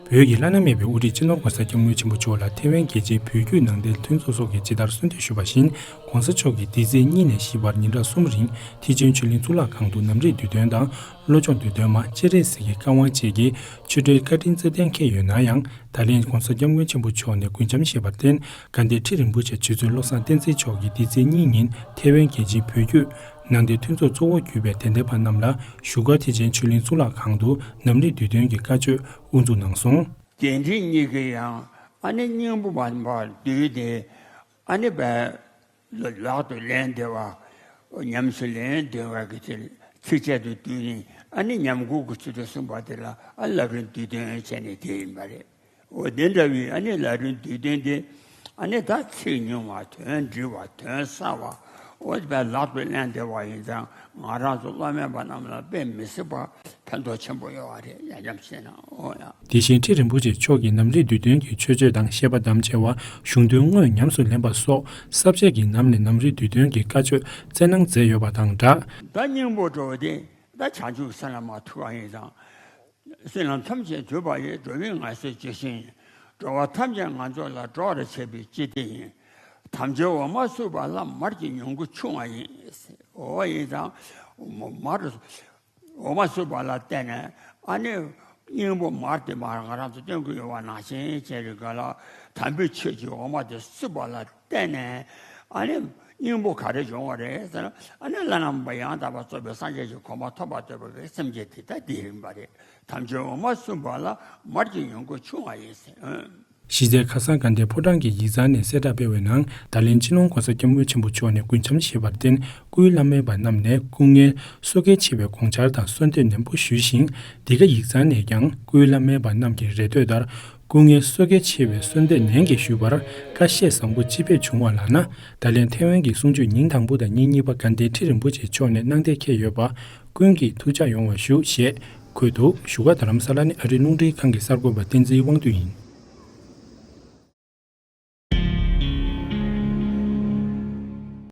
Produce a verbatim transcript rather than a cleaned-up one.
བོད་ཀྱི་བླ་ན་མེད་པའི་དབུ་ཁྲིད་སྤྱི་ནོར་༧གོང་ས་༧སྐྱབས་མགོན་ཆེན་པོ་མཆོག་ལ་ཐེ་ཝན་རྒྱལ་སྤྱིའི་བོད་བརྒྱུད་ནང་བསྟན་མཐུན་ཚོགས་སོགས་ཀྱིས་ཇི་ལྟར་གསོལ་འདེབས་ཞུས་པ་བཞིན། ༸གོང་ས་མཆོག་གིས་འདི་ཚེས་གཉིས་ནས་བཞི་བར་ཉིན་གྲངས་གསུམ་རིང་ཐེག་ཆེན་ཆོས་གླིང་གཙུག་ལག་ཁང་དུ་ནམ་རིག་བསྡུས་དོན་དང་། བློ་སྦྱོང་བསྡུས་དོན་མ། སྤྱན་རས་གཟིགས་ཀྱི་བཀའ་དབང་བཅས་ཀྱི་ཆོས་འབྲེལ་བཀའ་དྲིན་སྩལ་གཏན་འཁེལ་ཡོད་ན་ཡང་། ད་ལན་༸གོང་ས་༸སྐྱབས་མགོན་ཆེན་པོ་མཆོག་ནས་འགུལ་འཆམ་བཞེས་པར་བརྟེན། དགའ་ལྡན་ཁྲི་རིན་པོ་ཆེ་རྗེ་བཙུན་བློ་བཟང་བསྟན་འཛིན་མཆོག་གིས་འདི་ཚེས་གཉིས་ཉིན་ཐེ་ཝན་རྒྱལ་སྤྱིའི་བོད་བརྒྱུད་ནང་བསྟན་མཐུན་ཚོགས་གཙོ་བོ་གྱུར་པའི་དད་ལྡན་པ་རྣམས་ལ་བཞུགས་སྒར་ཐེག་ཆེན་ཆོས་གླིང་གཙུག་ལག་ཁང་དུ་ནམ་རིག་བསྡུས་དོན་གྱི་བཀའ་ཆོས་དབུ་འཛུགས་གནང་སོང་། རྒྱས་འབྲིང་གཉིས་ཀྱི་ཡང་ཨ་ནི་སྙིང་པོ་བར་བར་བསྡུས་ཏེ། ཨ་ནི་བས་ལག་ཏུ་ལེན་བདེ་བ། ཉམས་སུ་ལེན་བདེ་བ་གི་ཚིགས་བཅད་དུ་བསྡུས་ནས། ཨ་ནི་ཉམས་མགུར་གྱི་ཚུལ་དུ་གསུངས་པ་དེ་ལ་ཨ་ལག་ལེན་བསྡུས་དོན་བྱས་ནས་དེ་ཡིན་པ་རེད། འོ་དེ་འདྲ་བའི་ཨ་ནི་ལག་ལེན་བསྡུས་དོན་དེ། ཨ་ནི་ད་ཚིག་ཉུང་བ། དོན་འདྲིལ་བ། དོན་གསལ་བ། འོ་དེ་བས་ལག་ཏུ་ལེན་བདེ་བ་ཡིན་ཙང་། ང་རང་ཚོ་བླ་མེད་པ་རྣམས་ལ་དཔེ་མི་སྲིད་པ་ཕན་ཐོགས་ཆེན་པོ་ཡོད་པ་རེད། ཡ་འཇམ་ཤེས་ན། འོ་ཡ། དེ་བཞིན་ཁྲི་རིན་པོ་ཆེ་མཆོག་གིས་ནམ་རིག་བསྡུས་དོན་གྱི་མཆོད་བརྗོད་དང་བཤད་པ་དམ་བཅའ་བ། གཞུང་དོན་དངོས་ཉམས་སུ་ལེན་པ་སོགས་ས་བཅད་ཀྱི་ནང་ནས་ནམ་རིག་བསྡུས་དོན་གྱི་བཀའ་ཆོས་སྩལ་གནང་མཛད་ཡོད་པ་དང་སྦྲགས། ད་སྙིང་པོ་འགྲོ་བ་དེ་ད་བྱང་ཆུབ་སེམས་ལ་མ་ཐུག་པ་ཡིན་ཙང་། སེམས་ལ་ཐམས་ཅད་འདུས་པ་ཡི། འགྲོ་བའི་ངལ་གསོའི་བཅུད་ཤིང་ཡིན། འགྲོ་བ་ཐམས་ཅད་ང་ཚོ་ལ་གྲོགས་རེ་བྱེད་པའི་སྤྱི་དེ་ཡིན། དམ་ཆོས་འོ་མ་བསྲུབས་པ་ལ། མར་གྱི་མྱུ་གུ་ཕྱུང་བ་ཡིན། འོ་ཡིན་ཙང་། མར། འོ་མ་བསྲུབས་པ་ལ་བརྟེན་ནས། ཨ་ནི་སྙིང་པོ་མར་དེ་མར་ང་རང་ཚོ་སྟོན་གྱི་ཡོད་པ་ནང་བཞིན་བྱས་རིགས་ག་ལ། དམ་པའི་ཆོས་ཀྱི་འོ་མ་དེ་བསྲུབས་པ་ལ་བརྟེན་ནས། ཨ་ནི་སྙིང་པོ་ག་རེ་བྱུང་བ་རེད་ཟེར་ན། ཨ་ནི་བླ་ན་མེད་པ་ཡང་དག་པར་རྫོགས་པའི་སངས་རྒྱས་ཀྱི་གོ་འཕང་ཐོབ་པར་འདོད་པའི་སེམས་ཅན་དེ་ད་འདི་ཡིན་པ་རེད། དམ་ཆོས་འོ་མ་བསྲུབས་པ་ལ། མར་གྱི་མྱུ་གུ་ཕྱུང་བ་ཡིན་ཟེར། གཞི་རྩའི་ཁ་སང་དགའ་ལྡན་ཕོ་བྲང་གི་ཡིག་ཚང་ནས་གསལ་བསྒྲགས་སྤེལ་བའི་ནང་། ད་ལན་སྤྱི་ནོར་༸གོང་ས་༸སྐྱབས་མགོན་ཆེན་པོ་མཆོག་ནས་འགུལ་འཆམ་བཞེས་པར་བརྟེན། སྐུའི་བླ་མེད་པ་རྣམས་ནས་སྐུ་ངལ་གསོ་གལ་ཆེ་བའི་དགོངས་འཆར་དང་གསོལ་འདེབས་ནན་པོ་ཞུས་ཤིང་། འདི་ག་ཡིག་ཚང་ནས་ཀྱང་སྐུའི་བླ་མེད་པ་རྣམས་ཀྱི་རེ་འདོད་ལྟར། སྐུ་ངལ་གསོ་གལ་ཆེ་བའི་གསོལ་འདེབས་ནན་གྱིས་ཞུས་པར་བཀའ་བཤད་བཟང་པོ་ཅི་ཕེབས་བྱུང་བ་ལགས་ན། ད་ལན་ཐེ་ཝན་གྱི་གསུང་ཆོས་ཉིན་དང་པོ་དང་ཉིན་གཉིས་པ་དགའ་ལྡན་ཁྲི་རིན་པོ་ཆེ་མཆོག་ནས་གནང་གཏན་འཁེལ་ཡོད་པ་ཀུན་གྱིས་ཐུགས་འཇགས་ཡོང་བ་ཞུ་ཞེས་འཁོད་འདུག་བཞུགས་སྒར་རྡ་རམ་ས་ལ་ནས་ཨ་རིའི་རླུང་འཕྲིན་ཁང་གི་གསར་འགོད་པ་བསྟན་འཛིན་དབང་འདུས་ཡིན།